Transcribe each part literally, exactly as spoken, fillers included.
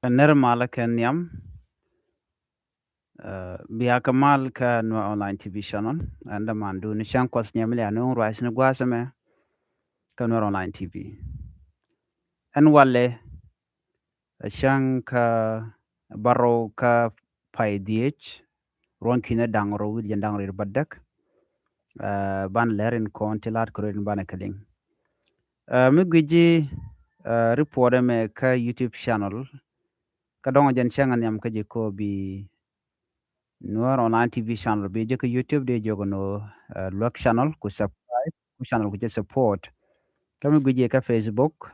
Nɛr malä kɛ nhiam. Bia kɛ mal kä Nuer Online T V channel. Ɛn dämandu ni cäŋ kuɔth nhiam lia ni ŋuŋ ruac ni gua̱a̱th ɛmɛ kä Nuer Online T V. Ɛn walɛ ɛ cäŋ kä bärɔw kä pay dhiec ruɔ̱n ki̱n ɛ da̱ŋ rɔw wi̱cdɛ jiɛn da̱ŋ rɔw bädäk. Ban lɛr in kɔn ti la̱t kɛ rɔ̱diɛn banɛ kɛ liŋ. Mi gui̱ci report ɛmɛ kä YouTube channel. Kä dɔ̱ŋ jɛn cäŋ ɛ nhiam kä ji̱ kɔ bi Nuer Online T V channel bi jɛ kä YouTube dee jiök ɛn ɣöö luäk channel ku subscribe ku channel ku jɛ support. Kä mi gui̱ci kä Facebook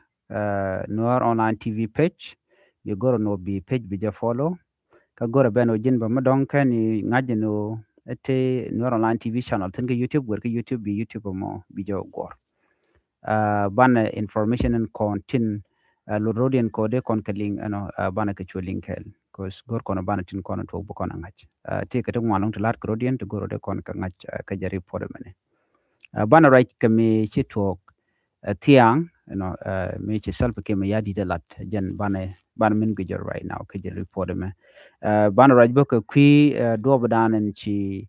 Nuer Online T V page bi go̱r ɛn ɣöö bi page bi jɛ follow. Kä go̱r ɛ ben ɣöö ji̱n bä mi dɔ̱ŋ kɛn i̱ ŋa̱c ɛn ɣöö ɛ te Nuer Online T V channel thi̱n kä YouTube guer kä YouTube bi YouTube ɛmɔ bi jɛ guɔ̱r. Banɛ information in kɔn tin lut ro̱diɛn kɔ dee kɔn kɛ liŋ ɛnɔ banɛ kɛ cuɔ liŋ kɛɛl. Cause go̱r kɔn banɛ tin kɔn tuɔk bi kɔn a ŋa̱c. Ti kɛ ti ŋuan lɔŋ ti la̱t kɛ ro̱diɛn ti go̱r ɔ dee kɔn kɛ ŋa̱c kä jɛ report mɛnɛ. Banɛ ruac kɛ mi ci tuɔk thiaŋ ɛnɔ mi ci Salva Kiir Mayardit ɛ lat jɛn banɛ banɛ min gui̱c jɛ right now kɛ jɛ report mɛ. Banɛ ruac bä kɛ kui̱ duɔp dan in ci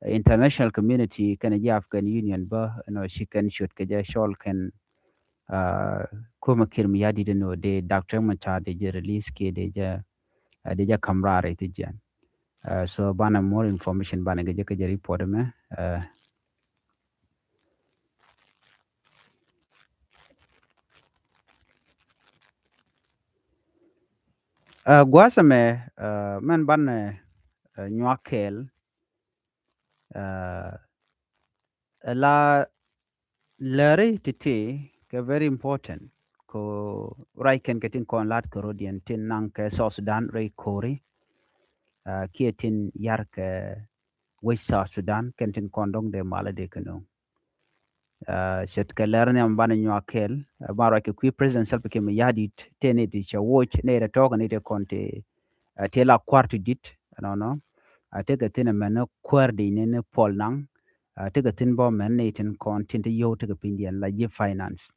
international community kɛnɛ ji̱ African Union bä ɛnɔ ci kɛn ciöt kɛ jɛ cɔl kɛn kumɛ Kiir Mayardit ɛnɔ dee Doctor Machar dee jɛ release kiɛ dee jɛ dee jɛ ka̱m raar rɛy ti jiɛn. So banɛ more information banɛ kɛ jɛ kɛ jɛ report mɛ. Gua̱a̱th ɛmɛ mɛn banɛ nyuak kɛɛl ɛ la lääri ti̱ti̱ kɛ very important. Ko ruac kɛn kɛ tin kɔn la̱t kɛ ro̱diɛn tin naŋ kɛ South Sudan rɛy ko̱ri kiɛ tin yar kɛ wec South Sudan kɛn tin kɔn dɔ̱ŋ dee malä dee kɛ no̱o̱ŋ. Ce̱tkɛ lɛr nhiam banɛ nyuak kɛɛl ban ruac kɛ kui̱ President Salva Kiir Mayardit tëë ni ti cɛ woc ni rɛ tɔ̱ɔ̱k ni ti kɔn ti ti la kua̱r ti dit ɛnɔnɔ. Tekɛ thin ɛmɛn ni kuäär dic ni ni Paul Nang. Tekɛ thin bä mɛn ni tin kɔn tin ti yio̱w tekɛ pinydiɛn la ji̱ finance.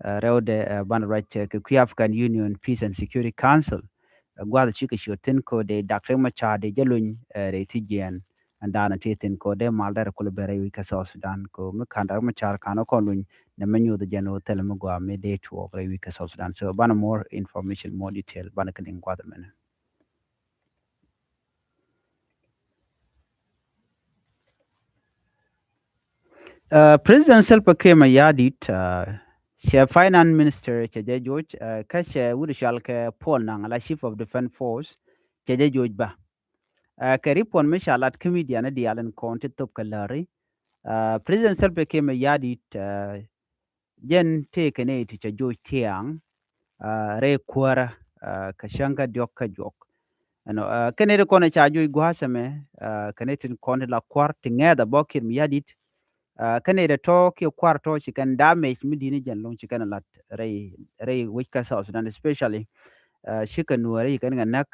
Rɛwdɛ banɛ ruac kɛ kui̱ African Union Peace and Security Council. Gua̱th cikɛ ciöt thin ko dee Doctor Machar dee jɛ luny rɛy ti jiɛn. Ɛn daanɔ ti thin ko dee mal dɛr kul bɛ rɛy wi̱c kä South Sudan ko mi ka̱n Doctor Machar ka̱n kɔn luny nɛ mɛ nyuth jɛn wä thil mi gɔaa mi dee tuɔɔk rɛy wi̱c kä South Sudan. So banɛ more information, more detail banɛ kɛ liŋ gua̱th mɛnɛ. President Salva Kiir Mayardit cɛ finance minister cɛ jɛ joc kä cɛ wut cual kɛ Paul Nang la Chief of Defense Force cɛ jɛ joc ba. Kɛ report mi ca lat kä media ni diaal in kɔn ti thop kɛ lääri. President Salva Kiir Mayardit jɛn tëëkɛ ni ti ca joc thiaŋ rɛy kuäärä kɛ cäŋ kä diɔ̱k kä juɔk. Ɛnɔ kɛn ni ti kɔn ca joc gua̱a̱th ɛmɛ kɛ ni tin kɔn ti la kua̱r ti ŋɛɛth a bä Kiir Mayardit. Kɛn ni ti tɔ̱ kiɛ kua̱r tɔ̱ ci kɛn damage mi di̱t ni jɛn lo̱ŋ ci kɛn lat rɛy rɛy wec kä South Sudan, especially ci kɛ Nuääri ci kɛn kɛ näk.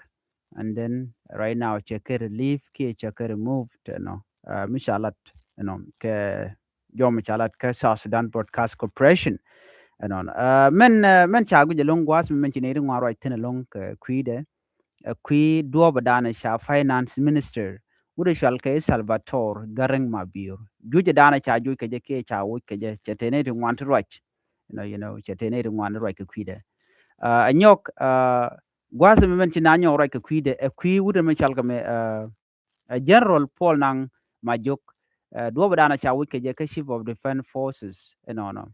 And then right now cɛ kɛ relieve kiɛ cɛ kɛ remove tɛ nɔ mi ca lat ɛnɔ kɛ jɔm ca lat kä South Sudan Broadcast Corporation. Ɛnɔn mɛn mɛn ca guic ɛlɔŋ gua̱a̱th mi mɛn ci nɛy ti ŋuan ruac thi̱n ɛlɔŋ kɛ kui̱dɛ. Kui̱ duɔɔpɛ daanɛ ca finance minister wut ɛ cual kɛ Salvatore Garang Mabior. Jucɛ daanɛ ca juc kɛ jɛ kiɛ ca woc kɛ jɛ cɛ tëë nɛy ti ŋuan ti ruac. You know, you know, cɛ tëë nɛy ti ŋuan ti ruac kɛ kui̱dɛ. Ɛ nyɔk gua̱a̱th mi mɛn ci na nyɔk ruac kɛ kui̱dɛ ɛ kui̱ wut ɛ mɛ cual kɛ mɛ ɛ General Paul Nang Majok. Duɔɔpɛ daanɛ ca woc kɛ jɛ kä Chief of Defense Forces ɛnɔnɔ.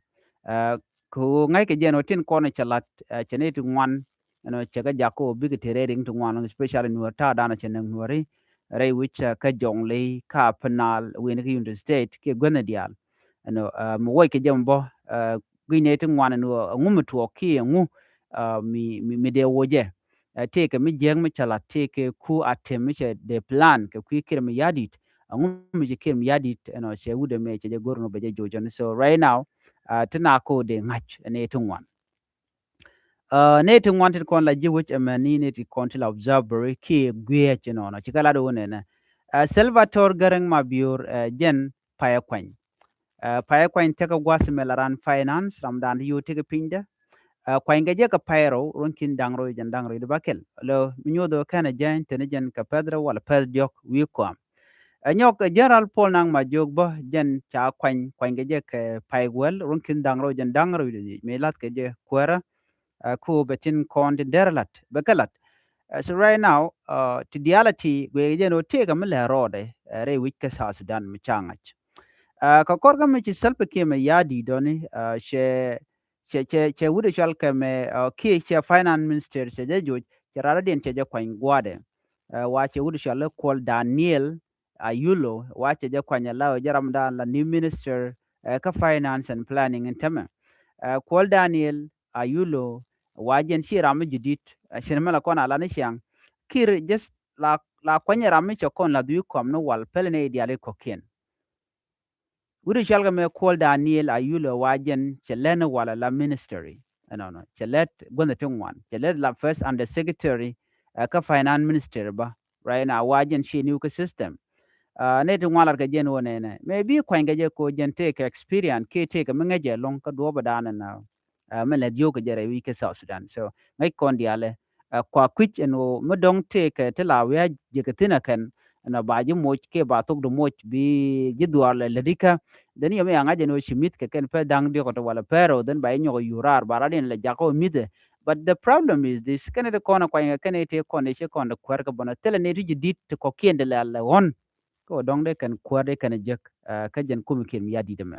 Kɛ ɣöö ŋa̱ckɛ jɛ ɛn ɣöö tin kɔn cɛ lat cɛ ni ti ŋuan ɛnɔ cɛ kɛ jak kä ɣöö bikɛ te rɛy riŋ ti ŋuan, especially Nuäär ta̱a̱ daanɛ cɛ näk Nuääri rɛy wi̱c kä Jonglei kä Upper Nile wi̱n kä Unity State kiɛ guäthni diaal. Ɛnɔ mi woc kɛ jɛ mi bä gui̱ny ni ti ŋuan ɛn ɣöö ɛŋu mi tuɔɔk kiɛ ɛŋu mi mi dee woc jɛ. Tëëkɛ mi jiäk mi cɛ lat tëëkɛ ku a tem mi cɛ dee plan kɛ kui̱ Kiir Mayardit. Ɛŋu mi ci Kiir Mayardit ɛnɔ cɛ wut ɛmɛ cɛ jɛ go̱r ɛn ɣöö bɛ jɛ joc ɛn. So right now ti na ko dee ŋa̱c ɛn ëë ti ŋuan. Nɛy ti ŋuan ti kɔn la ji̱ wec ɛmɛni nɛy ti kɔn ti la observer kiɛ guiɛc ɛnɔnɔ ci kɛ lat wun ɛnɛ. Salvatore Garang Mabior jɛn payɛ kuany. Payɛ kuany tekɛ gua̱th mɛ la ran finance ram dan ti yo̱o̱ tekɛ pinydɛ. Ɛ, kuanykɛ jɛ kɛ pay rɛw, ruɔ̱n ki̱n da̱ŋ rɛw jɛn da̱ŋ rɛw di ba kɛl. Lö mi nyuɔth ɣöö kɛn ɛ jääny teni jɛn kɛ pɛth rɛw wala pɛth diɔ̱k wi̱i̱ kɔam. Ɛ, nyɔk, ɛ, General Paul Nang Majok bä jɛn ca kuany, kuanykɛ jɛ kɛ pay wäl, ruɔ̱n ki̱n da̱ŋ rɛw jɛn da̱ŋ rɛw di, mi la̱thkɛ jɛ kuäärä. Ɛ, ku bɛ tin kɔn tin derɛ la̱t, bɛ kɛ la̱t. Ɛ, so right now, ɛ, ti diaal a ti guic jɛn ɣöö tëëkɛ mi lɛ rɔɔdɛ, ɛ, rɛy wi̱c kä South Sudan mi ca ŋa̱c. Ɛ, kɛ kɔr kä mi ci Salva Kiir Mayardit dɔ̱ni, ɛ, cɛ, cɛ, cɛ, cɛ wut cɔal kɛ mɛ, ɛ, Kiir cɛ finance minister cɛ jɛ joc, cɛ raradiɛn cɛ jɛ kuany gua̱a̱dɛ. Ɛ, wa cɛ wut cɔal i̱ Kuol Daniel Ayulo, wa cɛ jɛ kuany ala ɣöö jɛ ramdan la new minister, ɛ, kä finance and planning in tämɛ. Ɛ, Kuol Daniel Ayulo, wa jɛn ci ram mi jidit, ɛ, cin mɛ la kɔn ala ni ciaŋ. Kiir just la, la kuany ram mi cɛ kɔn la dhuy kɔm ni wal pɛl ni diali kɔkiɛn. Wut cɔal kɛ mɛ Kuol Daniel Ayulo wa jɛn cɛ lɛn wal ala ministry. Ɛnɔnɔ, cɛ lɛt guänh ti ŋuan. Cɛ lɛt la first under secretary, ɛ, kä finance ministry ba. Right now, wa jɛn ci new kä system. Ɛ, nɛ ti ŋuan lat kɛ jɛn wä nɛnɛ. Mɛ bi kuany kɛ jɛ ko jɛn tëëkɛ experience, kɛ tëëkɛ mi ŋäcɛ lɔŋ kä duɔ̱ɔ̱p dan ɛn, ɛ, ɛ, mi lɛt yio̱w kɛ jɛ rɛy wi̱c kä South Sudan. So, ŋäc kɔn dialɛ, ɛ, kua kui̱c ɛn ɣöö mi dɔ̱ŋ tëëkɛ ti la wi̱i̱ a jiäkä thi̱n ɛ kɛn, ɛn ɣöö ba ji̱ moc kiɛ ba thok di moc bi ji̱ dhuaar lɛ lätdikä. Then yɔm i̱ a ŋa̱c ɛn ɣöö ci mi̱th kɛ kɛn pɛth da̱ŋ diɔ̱k ɔ ti walɛ pɛr ɔ, then ba ji̱ nyɔk ɛ yuur raar ba radiɛn lɛ jakä ɔ mi̱thɛ. But the problem is this, kɛn ɛ ti kɔn ɛ kuany kɛ kɛn ɛ ti kɔn ɛ ci kɔn ɛ kuäär kɛ bɔnɔ thilɛ ni ti ji̱ di̱t ti kɔkiɛn ti lɛ alɛ ɣɔ̱n. Kɛ ɣöö dɔ̱ŋ dee kɛn kuäär dee kɛn ɛ jek, ɛ, kä jɛn kumi kiɛn mi ya di̱t ɛmɛ.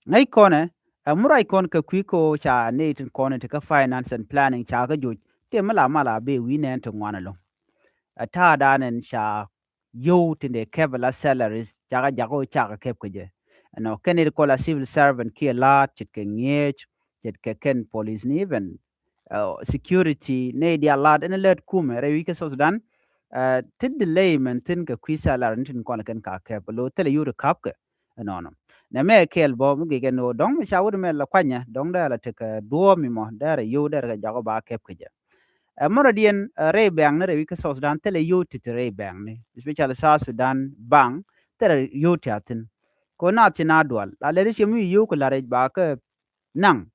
Ŋäc kɔnɛ, ɛ, mi ruac kɔn kɛ kui̱ ko ca nɛy tin kɔn ti kä finance and planning ca kä joc, tëë mi la mal a bee wi̱i̱ nɛɛn ti ŋuan ɛlɔ̱ŋ. Ɛ, ta̱a̱ da̱a̱n ɛn ca yio̱w tin dee kɛp ala salaries, ca kä jakä ɣöö ca kɛ kɛp kɛ jɛ. Ɛnɔ, kɛn nɛy ti kɔn la civil servant kiɛ la̱a̱t, ce̱tkɛ ŋi̱eec, ce̱tkɛ kɛn police ni even, ɛ, security, nɛy diaal la̱a̱t ɛn lät kumɛ rɛy wi̱c kä South Sudan, ɛ, ti delay mɛn thi̱n kɛ kui̱ salary ni tin kɔn kɛn ka kɛp, lo thilɛ yio̱w ti ka̱pkɛ. Ɛnɔnɔ. Nɛ mɛ kɛɛl bä mi gikɛ ni ɣöö dɔ̱ŋ mi ca wut mɛ la kuanyɛ, dɔ̱ŋ dee la tekɛ duɔ̱ɔ̱p mi mɔ, dee rɛ yio̱w dee rɛ kɛ jakä ba kɛp kɛ jɛ. Ɛ, märä diɛn, ɛ, rɛy bank ni rɛy wi̱c kä South Sudan, thilɛ yio̱w ti ti rɛy bank ni, especially South Sudan Bank, thilɛ yio̱w ti a thi̱n. Kɛ ɣöö naath ci na dual, la lɛ ti ci mi yio̱w kɛ la rɛc ba kɛ naŋ.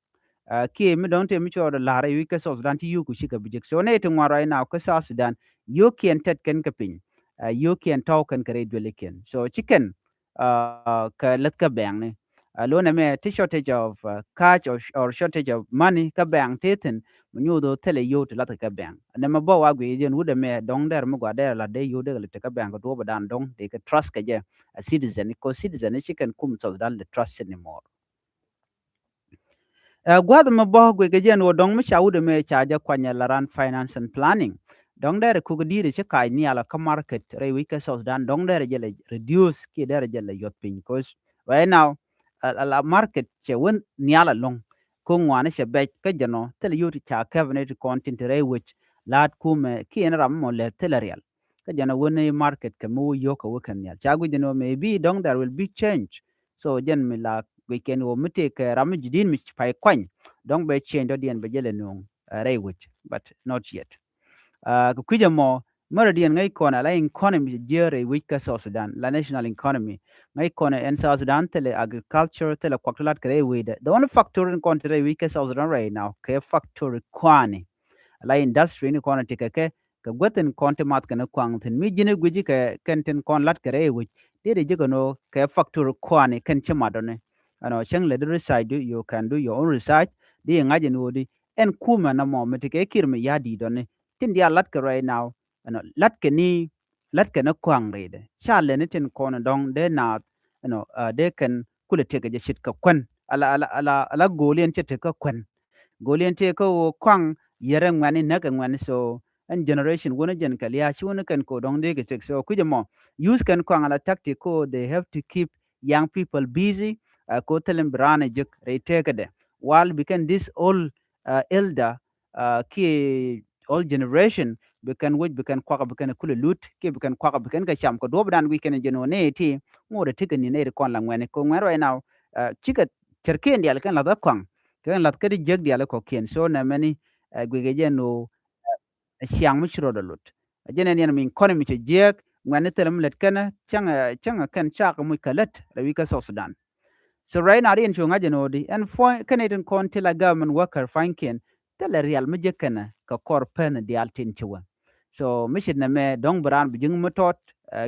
Ɛ, kiɛ mi dɔ̱ŋ tëë mi cɔɔdɛ la̱r rɛy wi̱c kä South Sudan ci yio̱w ku cikɛ bi jek. So nɛy ti ŋuan right now kä South Sudan, yio̱wkiɛn tɛt kɛn kɛ piny. Ɛ, yio̱wkiɛn tɔ̱w kɛn kɛ rɛy duëlikiɛn. So ci kɛn, ɛ, kɛ läth kä bank ni. Ɛ, lo nɛmɛ ti shortage of, ɛ, cash or, or shortage of money kä bank ti thi̱n, mi nyuuth ɣöö thilɛ yio̱w ti la̱th kɛ bank. Nɛmɛ bä wa guic jɛn wut ɛmɛ dɔ̱ŋ dɛr mi gɔaa dɛr la dee yio̱w dee kɛ lɛ ti kä bank kɛ duɔ̱ɔ̱p dan dɔ̱ŋ dee kɛ trust kɛ jɛ. Ɛ citizen, kɛ citizen ci kɛn kum South Sudan lɛ trust anymore. Ɛ, gua̱th mi bä guic kɛ jɛn ɣöö dɔ̱ŋ mi ca wut ɛmɛ ca jɛ kuany ala ran finance and planning. Dɔ̱ŋ dɛr kuk di̱i̱t ci kac nhial kä market rɛy wi̱c kä South Sudan, dɔ̱ŋ dɛr jɛ lɛ reduce kiɛ dɛr jɛ lɛ yuɔth piny. 'Cause right now, ala, ala market cɛ wä nhial ɛlɔ̱ŋ. Kä ŋuani cɛ bɛc kä jɛn ɔ, thilɛ yio̱w ti ca kɛp ni ti kɔn tin ti rɛy wec. La̱a̱t kumɛ kiɛ ni ram mɔ lɛ thilɛ riɛl. Kä jɛn a wen i̱ market kɛ mi wä yio̱k kɛ wä kɛn nhial. Ca guic jɛn ɣöö maybe dɔ̱ŋ there will be change. So jɛn mi la guic kɛn ɣöö mi tëëkɛ ram mi ji̱ di̱t mi pay kuany, dɔ̱ŋ bɛ change dɔ̱diɛn bɛ jɛ lɛ nuɔ̱ŋ, ɛ, rɛy wec, but not yet. Ɛ, kɛ kui̱c ɛmɔ, märä diɛn ŋäc kɔn ala economy jiɛ rɛy wec kä South Sudan, la national economy. Ŋäc kɔn ɛn South Sudan thilɛ agriculture, thilɛ kuak ti lat kɛ rɛy wecdɛ. The only factory in kɔn ti rɛy wec kä South Sudan right now kɛ factory kuani. Ala industry ni kɔn ti kɛ kɛ, kɛ guäthin kɔn ti math kɛn kuaŋ thi̱n. Mi ji̱n i̱ gui̱ci kɛ kɛn tin kɔn la̱t kɛ rɛy wec, dee dee ji̱ kɛn ɣöö kɛ factory kuani kɛn ci matdɔni. Ɛnɔ, cäŋ lɛ di research du, you can do your own research. Di i̱ ŋa̱c ɛn ɣöö di ɛn kumɛ nɔmɔ mi ti kɛ Kiir Mayardit dɔni. Tin diaal la̱t kɛ right now, ɛnɔ, la̱t kɛ ni, la̱t kɛ ni kuaŋ rɛydɛ. Ca lɛ ni tin kɔn dɔ̱ŋ dee naath, ɛnɔ, ɛ, dee kɛn kulɛ tëkɛ jɛ ce̱tkɛ kuän. Ala, ala, ala, ala go̱o̱liɛn cɛ tëkɛ kuän. Go̱o̱liɛn tëë kä ɣöö kuaŋ yɛrɛ ŋuɛ̈ni näkɛ ŋuɛ̈ni, so ɛn generation wänä jɛn kɛ lia̱a̱ ci wänä kɛn ko̱ dɔ̱ŋ dee kɛ cek. So kui̱c ɛmɔ, youth kɛn kuaŋ ala tactic ko̱ they have to keep young people busy, ɛ, ko̱ thilɛ bi raan ɛ jek rɛy tëëkädɛ. Wal bi kɛn this old, ɛ, elder, ɛ, kiɛ old generation bi kɛn wec, bi kɛn kuak, bi kɛn kulɛ lut, kiɛ bi kɛn kuak, bi kɛn kɛ cam kɛ duɔ̱ɔ̱pdan guic kɛn jɛn ɣöö nɛy ti ŋot ɛ tekɛ ni̱n nɛy ti kɔn la ŋuɛ̈ni. Kɛ ŋuɛ̈n right now, ɛ, cikɛ cärkiɛn diaal kɛn la̱th ɛ kɔaŋ, kɛn la̱th kä ti jiäk diaal ɛ kɔkiɛn. So nɛmɛni, ɛ, guic kɛ jɛn ɣöö, ɛ, ciaŋ mi ci rɔɔdɛ lot. Ɛ jɛn ɛn yɛn mi economy cɛ jiäk, ŋuɛ̈ni thilɛ mi lät kɛn, cäŋ, ɛ, cäŋ kɛn cak muc kɛ lät rɛy wi̱c kä South Sudan. So right now, di ɛn cu ŋa̱c ɛn ɣöö di ɛn puɔ̱ny kɛn itin kɔn ti la government worker pua̱nykiɛn, thilɛ rial mi jek kɛnɛ kɛ kɔr pɛn diaal tin ci wä. So mi cit nɛ mɛ dɔ̱ŋ bi raan bi ji̱ŋ mi tɔt,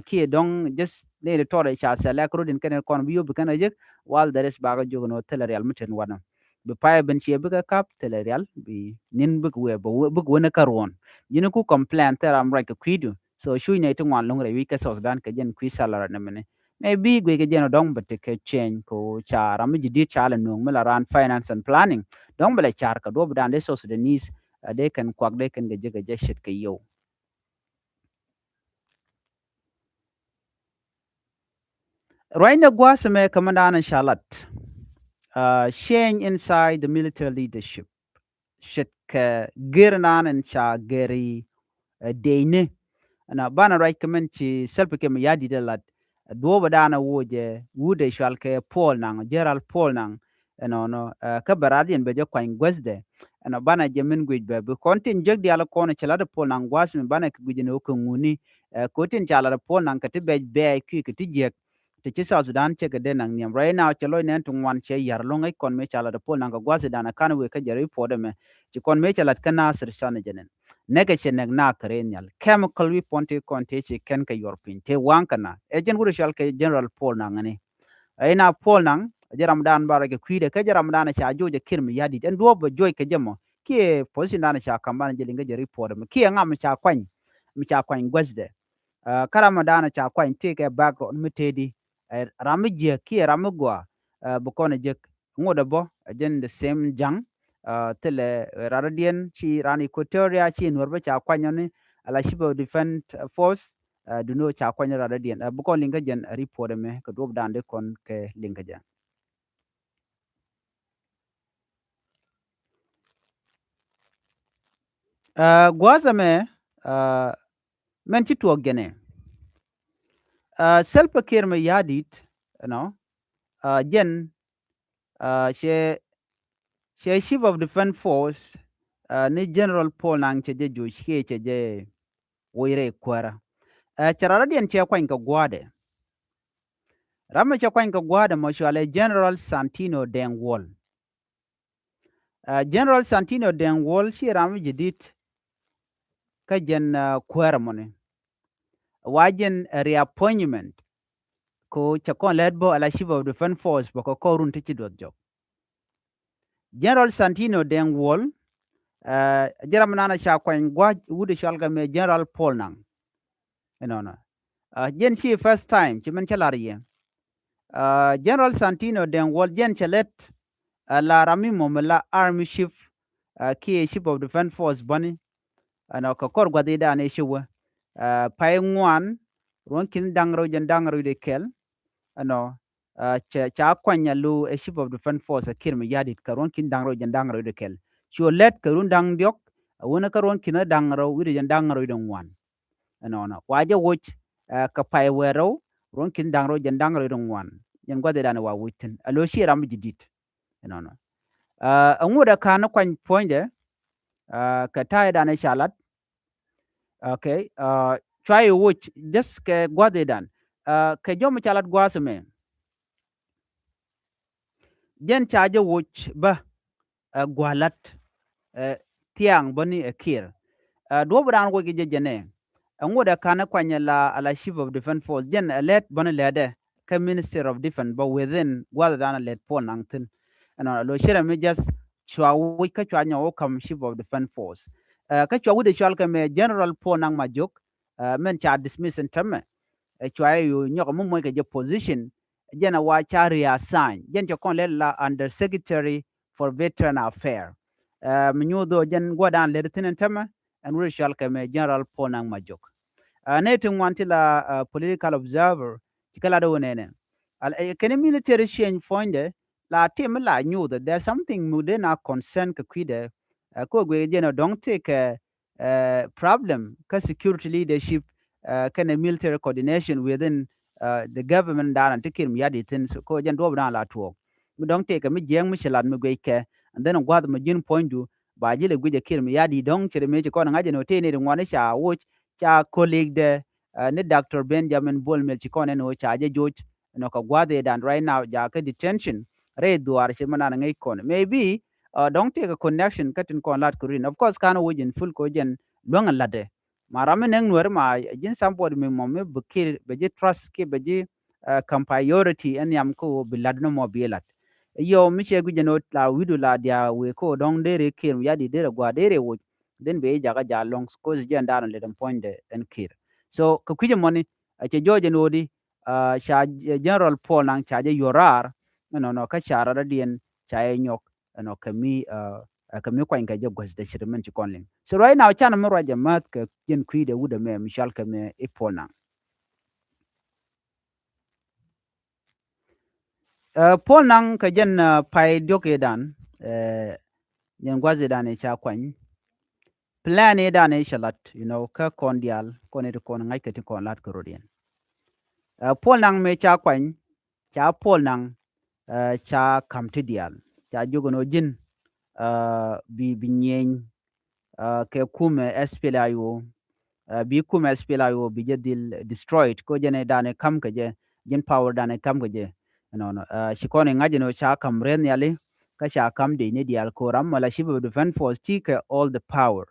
kiɛ dɔ̱ŋ just ni di tɔt ca sɛlɛ kɛ rot in kɛn kɔn bi yop bi kɛn kɛ jek, while there is bakɛ jiök ɛn ɣöö thilɛ rial mi tin wanɔ. Bi pay ben ciɛ bikɛ kap thilɛ rial, bi nin bikɛ wee bikɛ wee ni kä ruɔ̱n. Ji̱n ku complain thil ram ruac kɛ kui̱du. So cuc nɛ ti ŋuan lo̱ŋ rɛy wi̱c kɛ South Sudan kɛ jɛn kui̱ salary nɛ mini. Maybe guic kɛ jɛn dɔ̱ŋ bɛ tekɛ change kɛ ca ram mi ji̱ di̱t ca lɛ nuɔ̱ŋ mi la raan finance and planning. Dɔ̱ŋ bɛ lɛ car kɛ duɔ̱p dan dee South Sudanese, dee kɛn kuak dee kɛn kɛ jek kɛ jɛ ce̱tkɛ yio̱w. Ruacnɛ gua̱a̱th ɛmɛ kɛ mɛn da̱a̱n ca lat, change inside the military leadership. Ce̱tkɛ gɛr naan in ca gɛri, ɛ, dɛcni. Ɛnɔ banɛ ruac kɛ mɛn ci Salva Kiir Mayardit ɛ lat, ɛ, duɔ̱ɔ̱pɛ daanɛ wocɛ wut ɛ cual kɛ Paul Nang, General Paul Nang. Ɛnɔnɔ, ɛ, kä bɛ radiɛn bɛ jɛ kuany guäthdɛ. Ɛnɔ banɛ jɛ min guic bɛ bi kɔn tin jek diaal kɔn cɛ lat ɛ Paul Nang gua̱a̱th mi banɛ kɛ guic ɛn ɣöö kɛ ŋuni, ɛ, kɛ ɣöö tin ca lat ɛ Paul Nang kɛ ti bɛc bɛɛc kui̱ kɛ ti jiäk. Ti ci South Sudan cɛ kɛ dee naŋ nhiam. Right now cɛ lɔc nɛn ti ŋuan cɛ yar lo̱ŋ ɣäc kɔn mëë ca lat ɛ Paul Nang kɛ gua̱a̱th dan ɛ kan wëë kä jɛ report ɛmɛ. Ci kɔn mëë cɛ lat kä Nasir can jɛ nɛn. Nɛkɛ cɛ nɛk na kɛ rɛy nhial. Chemical weapon ti kɔn ti ci kɛn kɛ yuɔr piny. Ti waŋ kɛ na. Ɛ jɛn wut ɛ cual kɛ General Paul Nang ni. Ɛ ina Paul Nang, ɛ jɛ ram dan barɔ kɛ kui̱dɛ, kä jɛ ram dan ca joc ɛ Kiir Mayardit. Ɛn duɔ̱ɔ̱p bɛ joc kɛ jɛ mɔ. Kiɛ position dan ca kam ban jɛ liŋ kä jɛ report ɛmɛ. Kiɛ ŋa mi ca kuany, mi ca kuany guäthdɛ. Ɛ, kä ram mi da̱a̱n ca kuany tëëkɛ background mi tëëdi. Ɛ, ram mi jiäk kiɛ ram mi gɔaa, ɛ, bi kɔn ɛ jek ŋot ɛ bä, ɛ jɛn the same ja̱ŋ, ɛ, thilɛ, ɛ, radɔdiɛn ci ran Equatoria ci Nuɔr bä ca kuany ɔni, ala Chief of Defense Force, ɛ, duno ca kuany radɔdiɛn. Ɛ, bi kɔn liŋ kä jɛn, ɛ, report ɛmɛ kɛ duɔ̱p da̱a̱n di kɔn kɛ liŋ kä jɛ. Ɛ, gua̱a̱th ɛmɛ, ɛ, mɛn ci tuɔɔk jɛnɛ. Ɛ, Salva Kiir Mayardit, you know, ɛ, jɛn, ɛ, cɛ, cɛ Chief of Defense Force, ɛ, ni General Paul Nang cɛ jɛ joc kiɛ cɛ jɛ woc rɛy kuäärä. Ɛ, cɛ radɔdiɛn cɛ kuany kɛ gua̱a̱dɛ. Ram mi cɛ kuany kɛ gua̱a̱dɛ mɔ cualɛ General Santino Deng Wol. Ɛ, General Santino Deng Wol ci ram mi ji̱ di̱t kä jɛn, ɛ, kuäärä mɔni. Wa jɛn, ɛ, reappointment. Ko cɛ kɔn lɛt bä ala Chief of Defense Force bä kɛ kɔr run ti ci duɔth jɔk. General Santino Deng Wol, ɛ, jɛ ram mi nana ca kuany gua̱a̱c wut ɛ cual kɛ mɛ General Paul Nang. Ɛnɔnɔ. Ɛ, jɛn ci first time ci mɛn cä lar yɛ. Ɛ, General Santino Deng Wol jɛn cɛ lɛt, ɛ, la ram mi mɔmɛ la army chief, ɛ, kiɛ Chief of Defense Force bäni. Ɛnɔ kɛ kɔr gua̱thidan ɛ ci wä. Ɛ, pay ŋuan, ruɔ̱n ki̱n da̱ŋ rɛw jɛn da̱ŋ rɛw dee kɛl. Ɛnɔ, ɛ, ca, ca kuany a lo̱ ɛ Chief of Defense Force ɛ Kiir Mayardit kɛ ruɔ̱n ki̱n da̱ŋ rɛw jɛn da̱ŋ rɛw dee kɛl. Cu lɛt kɛ run da̱ŋ diɔ̱k, ɛ wänä kä ruɔ̱n ki̱n da̱ŋ rɛw wi̱cdɛ jɛn da̱ŋ rɛw dee ŋuan. Ɛnɔnɔ. Wa jɛ woc, ɛ, kɛ pay wɛɛr rɛw, ruɔ̱n ki̱n da̱ŋ rɛw jɛn da̱ŋ rɛw dee ŋuan. Jɛn gua̱thidan wa woc thi̱n. A lo̱ ci ram mi ji̱ di̱t. Ɛnɔnɔ. Ɛ, ɛŋu dee ka̱n kuany puɔ̱nydɛ, ɛ, kɛ ta̱ydan ɛ ca lat. Okay, ɛ, cua yɛ woc, just kɛ gua̱thidan. Ɛ, kɛ jɔm ca lat gua̱a̱th ɛmɛ. Jɛn ca jɛ woc bä, ɛ, gua̱a̱th lat, ɛ, thia̱a̱ŋ bäni ɛ Kiir. Ɛ, duɔ̱p raan woc kɛ jɛ jɛnɛ. Ɛŋu dee ka̱n kuany la, ala Chief of Defense Force, jɛn ɛ lɛt bäni lɛtdɛ kä Minister of Defense bä within gua̱thdan ɛ lɛt Paul Nang thi̱n. Ɛnɔ, lo cirɛ mi just cua woc kä cua nyɔk wä ka̱m Chief of Defense Force. Ɛ, kä cua wi̱cdɛ cual kɛ mɛ General Paul Nang Majok, ɛ, mɛn ca dismiss in tämɛ. Ɛ, cua yɛ yo̱o̱ nyɔk mi moc kɛ jɛ position, jɛn a wa ca reassign. Jɛn cɛ kɔn lɛl la Under Secretary for Veteran Affairs. Ɛ, mi nyuuth dhɔ jɛn gua̱dan lɛt thi̱n in tämɛ, ɛn wut cual kɛ mɛ General Paul Nang Majok. Ɛ, nɛ ti ŋuan ti la, ɛ, political observer, ti kɛ lat wä nɛnɛ. Al, ɛ, kɛn military change puɔ̱nydɛ, la tim la nyuuth, there's something mi dee na concern kɛ kui̱dɛ, ɛ, kɛ guic jɛn ɔ dɔ̱ŋ ti kɛ, ɛ, problem kä security leadership, ɛ, kɛnɛ military coordination within, ɛ, the government dan ti Kiir Mayardit thi̱n, so kɛ jɛn duɔ̱ɔ̱p dan la tuɔɔk. Mi dɔ̱ŋ tëëkɛ mi jiɛɛŋ mi ci lat mi guickɛ, and then gua̱th mi ji̱n puɔ̱nydu, ba ji̱ lɛ guic ɛ Kiir Mayardit dɔ̱ŋ ci ri mi ci kɔn ŋa̱c ɛn ɣöö tëë ni ri ŋuan ca woc, ca colleague dɛ, ɛ, ni Doctor Benjamin Bol Mel ci kɔn ɛn ɣöö ca jɛ joc, ɛn ɣöö kɛ gua̱th ëëdan right now, jakä detention, rɛy dhuaar ci mi nan ŋäc kɔn. Maybe, uh, dɔ̱ŋ tëëkɛ connection kä tin kɔn lat kɛ rin. Of course, kan wec in full ko jɛn luäŋ in latdɛ. Ma ram mi nɛŋ nuäri ma ji̱n somebody mi mɔ mi bi kir bɛ ji̱ trust kiɛ bɛ ji̱, uh, kam priority ɛn nhiam kä ɣöö bi lat ni mɔ bi lat. Yɔ mi cɛ guic jɛn ɣöö la wi̱du la dia wëë kä ɣöö dɔ̱ŋ dee rɛ kir mi ya di dee rɛ gua̱a̱r dee rɛ woc. Dhin bɛ ji̱ jakä ja̱ lɔ̱ŋ, 'cause jɛn da̱a̱n lɛ dɛm puɔ̱nydɛ ɛn kir. So kɛ kui̱c ɛmɔni, a cɛ jɔɔc ɛn ɣöödi, uh, ca, uh, General Paul Nang ca jɛ yuɔr raar, ɛnɔnɔ kä ca raar diɛn ca jɛ nyɔk, ɛnɔ kɛ mi, uh, uh, kɛ mi kuany kɛ jɛ guäth dɛ cit mɛn ci kɔn liŋ. So right now, canɛ mi ruac jɛ mäth kɛ jɛn kui̱dɛ wut ɛmɛ mi cɔal kɛ mɛ i̱ Paul Nang. Uh, Paul Nang kɛ jɛn, uh, pay diɔk i̱ dan, uh, jɛn gua̱th i̱ dan i̱ ca kuany. Plan i̱ dan i̱ ca lat, you know, kä kɔn diaal, kɔn i̱ ti kɔn ŋa̱c kɛ ti kɔn lat kɛ rot yɛn. Uh, Paul Nang mëë ca kuany, ca Paul Nang, uh, ca ka̱m ti diaal. Ca jiök ɛn ɣöö ji̱n, uh, bi, bi nyieny, uh, kɛ kumɛ S P L A I O, uh, bi kumɛ S P L A I O bi jɛ dhil destroyed, ko jɛn i̱ dan i̱ ka̱m kɛ jɛ, ji̱n power dan i̱ ka̱m kɛ jɛ. Ɛnɔnɔ, uh, ci kɔn i̱ ŋa̱c ɛn ɣöö ca ka̱m rɛth nhiali, kä ca ka̱m dec ni diaal ko ram mɔ la Chief of Defense Force ti kɛ all the power.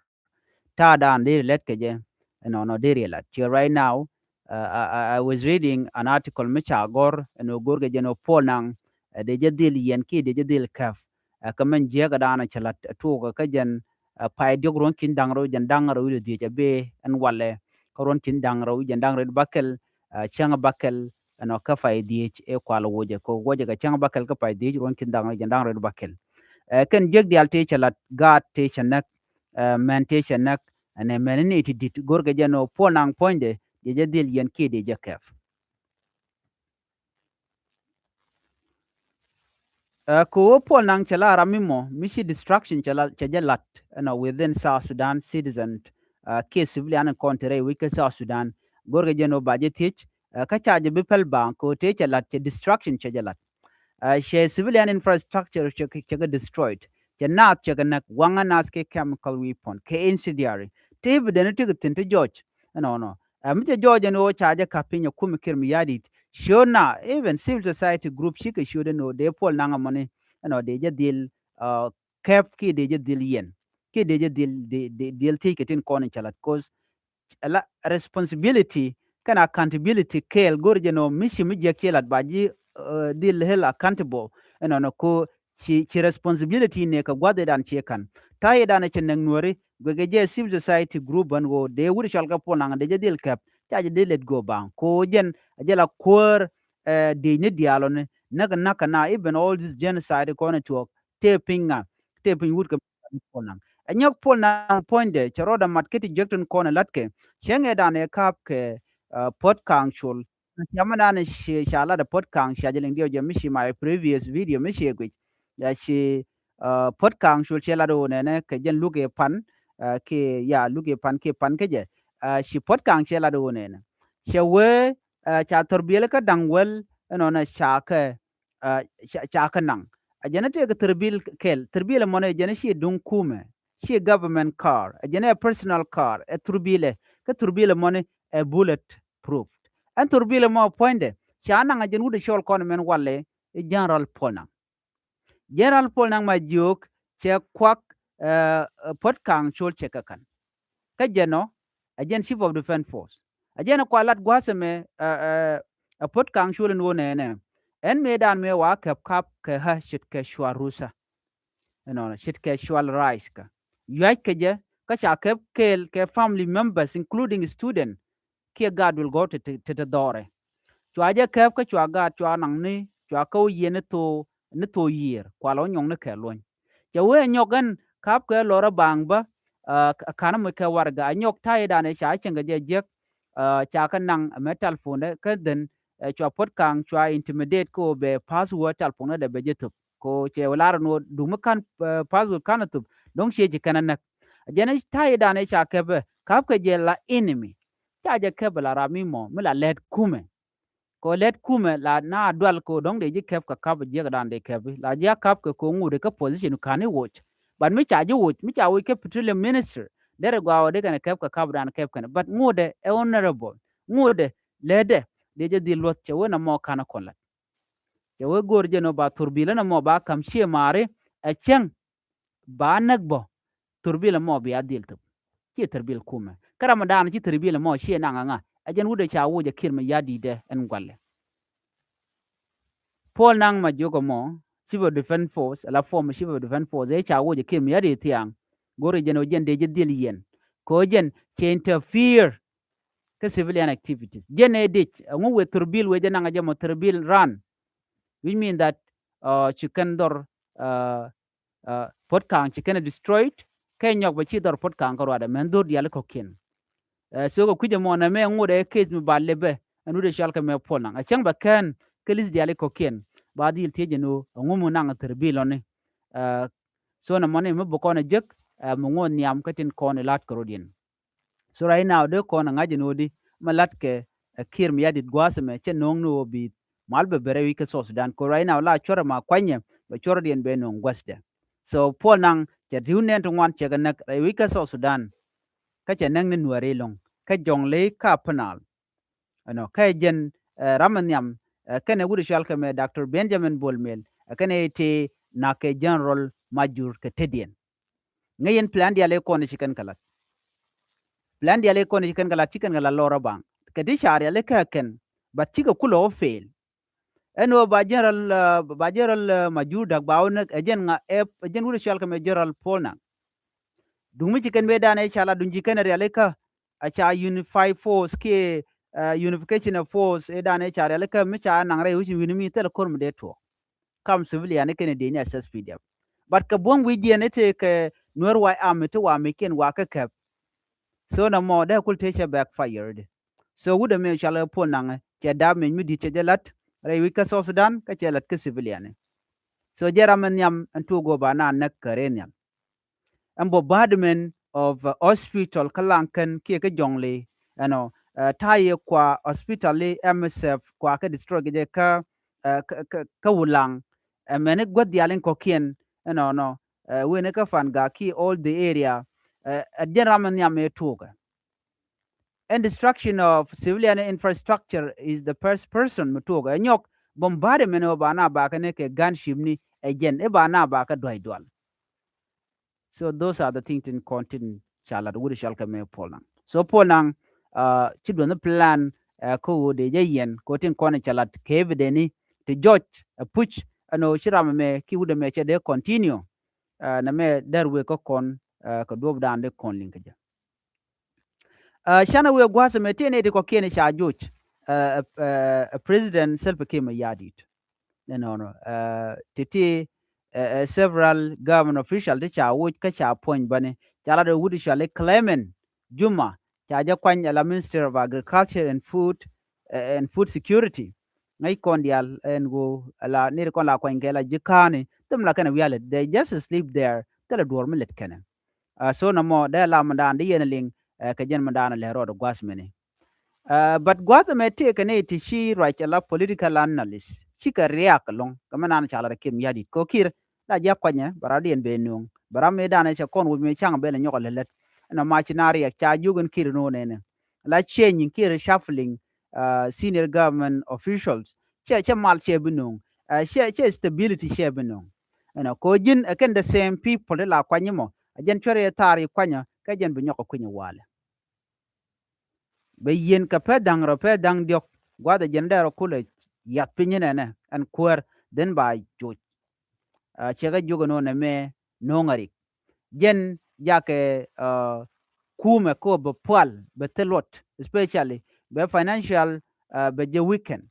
Ta̱a̱ dan deri lɛt kɛ jɛ, ɛnɔnɔ deri lat. Till right now, uh, I, I, I was reading an article mi ca gɔr, ɛn ɣöö go̱r kɛ jɛ ɛn ɣöö Paul Nang, uh, dee jɛ dhil yiɛn kiɛ dee jɛ dhil käp. Uh, kä mɛn jiäkä dan cɛ lat, uh, tuɔɔkä kä jɛn, uh, pay diɔk ruɔ̱n ki̱n da̱ŋ rɛw, jɛn da̱ŋ rɛw wi̱cdɛ dhieec a bee ɛn walɛ. Kä ruɔ̱n ki̱n da̱ŋ rɛw, jɛn da̱ŋ rɛw bakɛl, uh, cäŋ bakɛl, ɛnɔ kä pay dhieec ɛ kual wocɛ. Kɛ wocɛ kɛ cäŋ bakɛl kä pay dhieec, ruɔ̱n ki̱n da̱ŋ rɛw, jɛn da̱ŋ rɛw bakɛl. Uh, kɛn jiäk diaal tëë cɛ lat, gaat tëë cɛ näk, uh, mɛn tëë cɛ näk, ɛnɛ mɛn ni ti di̱t, go̱rkɛ jɛ ɛn ɣöö Paul Nang puɔ̱nydɛ, dee jɛ dhil yiɛn kiɛ dee jɛ käp. Uh, kɛ ɣöö Paul Nang cɛ la ram mi mɔ mi ci destruction cɛ la, cɛ jɛ lat, you know, within South Sudan citizen, uh, kiɛ civilian in kɔn te rɛy wec kä South Sudan. Go̱rkɛ jɛ ɛn ɣöö ba jɛ thiec, uh, kä ca jɛ bi päl baaŋ kɛ ɣöö tëë cɛ lat, cɛ destruction cɛ jɛ lat. Uh, cɛ civilian infrastructure cɛ kɛ, cɛ kɛ destroyed. Cɛ naath cɛ kɛ näk, waŋä naath kɛ chemical weapon, kɛ incendiary. Te bi deni ti kɛ thi̱n ti jɔc, you know, nɔ. Uh, mi cɛ jɔc ɛn ɣöö ca jɛ ka̱p piny ɛ kumɛ Kiir Mayardit. Ciötna, even civil society group cikɛ ciöt ɛn ɣöö dee Paul Nang ɛmɔni, you know, dee jɛ dhil, uh, käp kiɛ dee jɛ dhil yiɛn. Kiɛ dee jɛ dhil, dee, dee, dhil thiec kɛ tin kɔn in cɛ lat. 'Cause ala responsibility kɛnɛ accountability kɛɛl, go̱r jɛ ɛn ɣöö mi ci mi jiäk ci lat ba ji̱, uh, dhil held accountable. Ɛnɔnɔ ko ci, ci responsibility ni kɛ gua̱th i̱ dan ci ka̱n. Ta̱a̱ i̱ dan ci nɛk nuɔ̱ri, guɛkɛ jɛ civil society group ɛn ɣöö dee wut cɔal kɛ Paul Nang dee jɛ dhil käp, ca jɛ dee let go baaŋ. Ko jɛn a jɛ la kuäär, uh, dee ni diaal ɔ ni näk näk kɛ na, even all this genocide kɔn ɛ tuɔɔk, tëë piny ŋa, tëë piny wut kɛ Paul Nang. Ɛ nyɔk Paul Nang puɔ̱nydɛ, cɛ rɔɔdɛ mat kä ti jiäk tin kɔn ɛ la̱tkɛ. Cäŋ ɛ dan ɛ ka̱p kɛ, uh, Puot Kaŋ Col. Cäŋ ɛ dan ɛ ci, ca lat ɛ Puot Kaŋ, ca jɛ liŋ diɛw jɛ mi ci my previous video mi ci ɛ guic. Ya ci, uh, Puot Kaŋ Col cɛ lat ɣöö nɛnɛ kɛ jɛn luk ɛ pan, uh, kiɛ, ya, luk ɛ pan kiɛ pan kä jɛ. Uh, ci Puot Kaŋ cɛ lat ɣöö nɛnɛ. Cɛ wee, uh, ca thor biɛl kä da̱ŋ wäl, ɛnɔnɔ ca kɛ, uh, ca, ca kɛ naŋ. A jɛn a tëëkɛ thurbil kɛl, thurbil ɛmɔni a jɛn a ci duŋ kumɛ, ci government car, a jɛn a personal car, ɛ thurbilɛ, kä thurbil ɛmɔni ɛ bullet proof. Ɛn thurbil ɛmɔ puɔ̱nydɛ, ca naŋ a jɛn wut ɛ cɔl kɔn mɛn walɛ i̱ General Paul Nang. General Paul Nang ma jiök cɛ kuak, uh, uh, Puot Kaŋ Col cɛ kɛ ka̱n. Kä jɛn ɔ, a jɛn Chief of Defense Force. A jɛn ɛ kua lat gua̱a̱th ɛmɛ, ɛ, ɛ, ɛ Puot Kaŋ Col ɛn ɣöö nɛnɛ. Ɛn mëë dan mëë wa käp kap kɛ ɣä ce̱tkɛ cua rusa. Ɛnɔnɔ, ce̱tkɛ cua rice kä. Yuac kɛ jɛ, kä ca käp kɛɛl kɛ family members, including student, kiɛ gaat duël gɔ̱r ti, ti, ti, ti dhɔrɛ. Cua jɛ käp kä cua gaat cua naŋ ni, cua kä wä yieen ni thok, ni thok yiëër, kua lɔ nyɔk ni kɛ luɔ̱ny. Cɛ wee nyɔk ɛn ka̱p kɛ lɔrä baaŋ bä, uh, k-, ka̱n mi kɛ warɛgɛ a nyɔk ta̱yɛ danɛ ca cieŋ kɛ jɛ jiäk, uh, ca kɛ naŋ mɛ telephone dɛ kä dhän, uh, cua Puot Kaŋ cua intimidate kä wä bɛ password telephone dɛ bɛ jɛ thop. Ko cɛ wä lar ni wä duk mi ka̱n, uh, password ka̱n thop, do̱ŋ ciɛ ci kɛn a näk. Jɛn ta̱yɛ danɛ ca kɛpɛ, ka̱p kɛ jɛ la enemy. Ca jɛ kɛpɛ la ram mi mɔ, mi la lɛt kumɛ. Kɛ lɛt kumɛ la na dual kɛ dɔ̱ŋ dee ji̱ kɛp kɛ kap jiɛk dan dee kɛp. La ji̱ a kap kɛ kɛ ŋut kɛ position ka̱n i̱ woc. But mi ca ji̱ woc, mi ca woc kɛ petroleum minister, derɛ gɔaa wä dee kɛn kɛp kɛ kap dan kɛp kɛn. But ŋut ɛ honorable, ŋut ɛ lɛt ɛ dee jɛ dhil luɔth cɛ wen a mɔ ka̱n a kɔn lat. Cɛ wee go̱o̱r jɛn ɣöö ba thurbil ɛn ɛmɔ ba ka̱m ciëë maari ɛ cäŋ ba näk bä thurbil ɛmɔ bia dhil thöp. Ciɛ thurbil kumɛ. Kä ram mi da̱a̱n ci thurbil ɛmɔ ciɛ naŋ aŋa. Ɛ jɛn wut ɛ ca woc ɛ Kiir Mayardit ɛn gua̱lɛ. Paul Nang Majok ɛmɔ, Chief of Defense Force, ala former Chief of Defense Force, ɛ ca woc ɛ Kiir Mayardit thiaŋ. Go̱o̱r jɛn ɣöö jɛn dee jɛ dhil yɛn. Kɛ ɣöö jɛn cɛ interfere kä civilian activities. Jɛn ɛ dec, ɛŋu wëë thurbil wëë jɛ naŋ ɛ jɛ mɔ thurbil ran. Which mean that, uh, ci kɛn dhɔr, uh, uh, Puot Kaŋ ci kɛn ɛ destroyed, kɛ nyɔk bɛ ci dhɔr Puot Kaŋ kä ruadɛ, mɛn dhor diali kɔ̱kiɛn. Uh, so kɛ kui̱c ɛmɔ nɛmɛ ŋot ɛ case mi ba lipɛ, ɛn wut ɛ cɔal kɛ mɛ Paul Nang. Ɛ cäŋ bɛ kɛn, kä list diali kɔ̱kiɛn, ba dhil thiec ɛn ɣöö, ɛŋu mi naŋ thurbil ɔni. Uh, so nɛmɔni mi bi kɔn ɛ jek, uh, mi ŋot nhiam kä tin kɔn ɛ la̱t kɛ rɔ̱diɛn. So right now dee kɔn ɛ ŋa̱c ɛn ɣöö di mi la̱tkɛ ɛ Kiir Mayardit gua̱a̱th ɛmɛ cɛ no̱o̱ŋ ni ɣöö bi mal bɛ bɛ rɛy wi̱c kä South Sudan. Kɛ right now la cuɔrɛ ma kuanyɛ bɛ cuɔrɛ diɛn bɛ no̱o̱ŋ gua̱thdɛ. So Paul Nang cɛ ri̱w nɛn ti ŋuan cɛ kɛ näk rɛy wi̱c kä South Sudan. Kä cɛ näk ni Nuääri ɛlɔ̱ŋ kä Jɔŋley kä Upper Nile. Ɛnɔ kä jɛn, eh, ram ɛ nhiam, eh, kɛnɛ wut ɛ cɔal kɛ mɛ Doctor Benjamin Bol Mel, eh, kɛnɛ tëë na̱k kɛ General Majur kɛ tetdiɛn. Ŋäc yɛn plan diaal ëë kɔn ci kɛn kɛ la̱t. Plan diaal ëë kɔn ci kɛn kɛ la̱t, ci kɛn kɛ la̱t lɔr ɛ baŋ. Kɛ ti ca rialikä kɛn, but cikɛ kulɛ wä fail. Ɛn ɣöö ba General, uh, ba General, uh, Majur Dak ba wä näk, ɛ jɛn ŋa, ɛ, ɛ jɛn wut ɛ cɔal kɛ mɛ General Paul Nang. Duŋ mi ci kɛn mëëdan ëë ca la̱t duŋ ci kɛn rialikä, a ca unified force kiɛ, uh, unification of force ëëdan ëë ca rialikä mi ca naŋ rɛy wi̱c wi̱ni mi thil ko̱r mi dee tuɔɔk. Kam civilian ni kɛn dee ni S S P D F. But kɛ buɔ̱m wi̱cdiɛn i̱ tëë kɛ Nuer White Army ti wa meckiɛn wa kä kɛp. So nɔmɔ dee kul tëë cɛ backfire di. So wut ɛmɛ cɔal ɛ Paul Nang cɛ dap mec mi di̱t cɛ jɛ la̱t rɛy wi̱c kä South Sudan kä cɛ la̱t kä civilian ni. So jɛ ram ɛ nhiam ɛn tuɔɔk ɣöö ba na näk kɛ rɛy nhial. Ɛn bombardment of, uh, hospital kä Laŋkɛn kiɛ kä Jɔŋli, ɛnɔ, uh, ta̱yɛ kua hospital i̱ M S F kua kä destroy kɛ jɛ kä, uh, kä, kä, kä Wulaŋ. Ɛ mɛni guäth diaal in kɔ̱kiɛn, ɛnɔ, nɔ, uh, wen i̱ kä Fangak kiɛ all the area, uh, ɛ jɛn ram in nhiam ëë tuɔɔkɛ. And destruction of civilian infrastructure is the first person mi tuɔɔkɛ. Ɛ nyɔk bombardment ɔ ba na ba kɛ ni kɛ gunship ni ɛ jɛn i̱ ba na ba kɛ dua̱c dual. So those are the things tin kɔn tin ca lat wut cɔal kɛ mɛ Paul Nang. So Paul Nang, uh, ci duɔth ni plan, uh, kä ɣöö dee jɛ yɛn kɛ ɣöö tin kɔn ca lat kɛ evidence ni ti jɔc, uh, puc ɛn ɣöö ci ram ɛmɛ ki wut ɛmɛ cɛ dee continue. Uh, nɛmɛ dɛr wëë kä kɔn, uh, kɛ duɔ̱ɔ̱pdan dee kɔn liŋ kɛ jɛ. Uh, canɛ wëë gua̱a̱th ɛmɛ ti nɛy ti kɔ̱kiɛn ca joc, uh, uh, uh, President Salva Kiir Mayardit. Nɛnɔnɔ, uh, ti ti, uh, uh, several government official ti ca woc kä ca puɔ̱ny bäni ca lat ɛ wut cɔal i̱ Clement Juma ca jɛ kuany ala Minister of Agriculture and Food, uh, and Food Security. Ŋäc kɔn diaal ɛn ɣöö ala nɛy ti kɔn la kuany kɛ la ji̱ ka̱a̱ni thim la kɛn a wialɛ, they just sleep there. Thilɛ duɔ̱ɔ̱r mi lät kɛnɛ. Uh, so nɔmɔ dee la mindan di yɛn liŋ, uh, kɛ jɛn mindan lɛ rɔɔd gua̱th mini. Uh, but gua̱th mɛ tëëkɛ ni ti ci ruac ala political analyst cikɛ riak lɔŋ kɛ mindan ca la rɛ Kiir Mayardit kɛ ɣöö Kiir la jiak kuanyɛ bɛ ram diɛn bɛ nuɔ̱ŋ bɛ ram mi danɛ cɛ kɔn woc mi caŋ bɛ lɛ nyɔk lɛ lät. Ɛnɔ ma ci na riak ca jiök in Kiir ni wä nɛnɛ la change in Kiir, reshuffling, uh, senior government officials. Cɛ, cɛ mal cɛ bi nuɔ̱ŋ. Uh, cɛ, cɛ stability cɛ bi nuɔ̱ŋ. Ɛnɔ kɛ ɣöö ji̱n ɛ kɛn the same people ti la kuany mɔ. Ɛ jɛn cuɛr yɛ thaar yi kuanyä kɛ jɛn bi nyɔk ɛ kui̱ny walɛ. Bɛ yieen kɛ pɛr da̱ŋ rɔ pɛr da̱ŋ diɔ̱k gua̱th ɛ jɛn dee rɔ kulɛ yath piny inɛnɛ ɛn kuäär dhin ba joc. Uh, cɛ kɛ jiök ɛn ɣöö nɛmɛ no̱o̱ŋ a rik. Jɛn jakɛ, uh, kumɛ kä bɛ pual bɛ thil luɔt, especially bɛ financial, uh, bɛ jɛ weaken.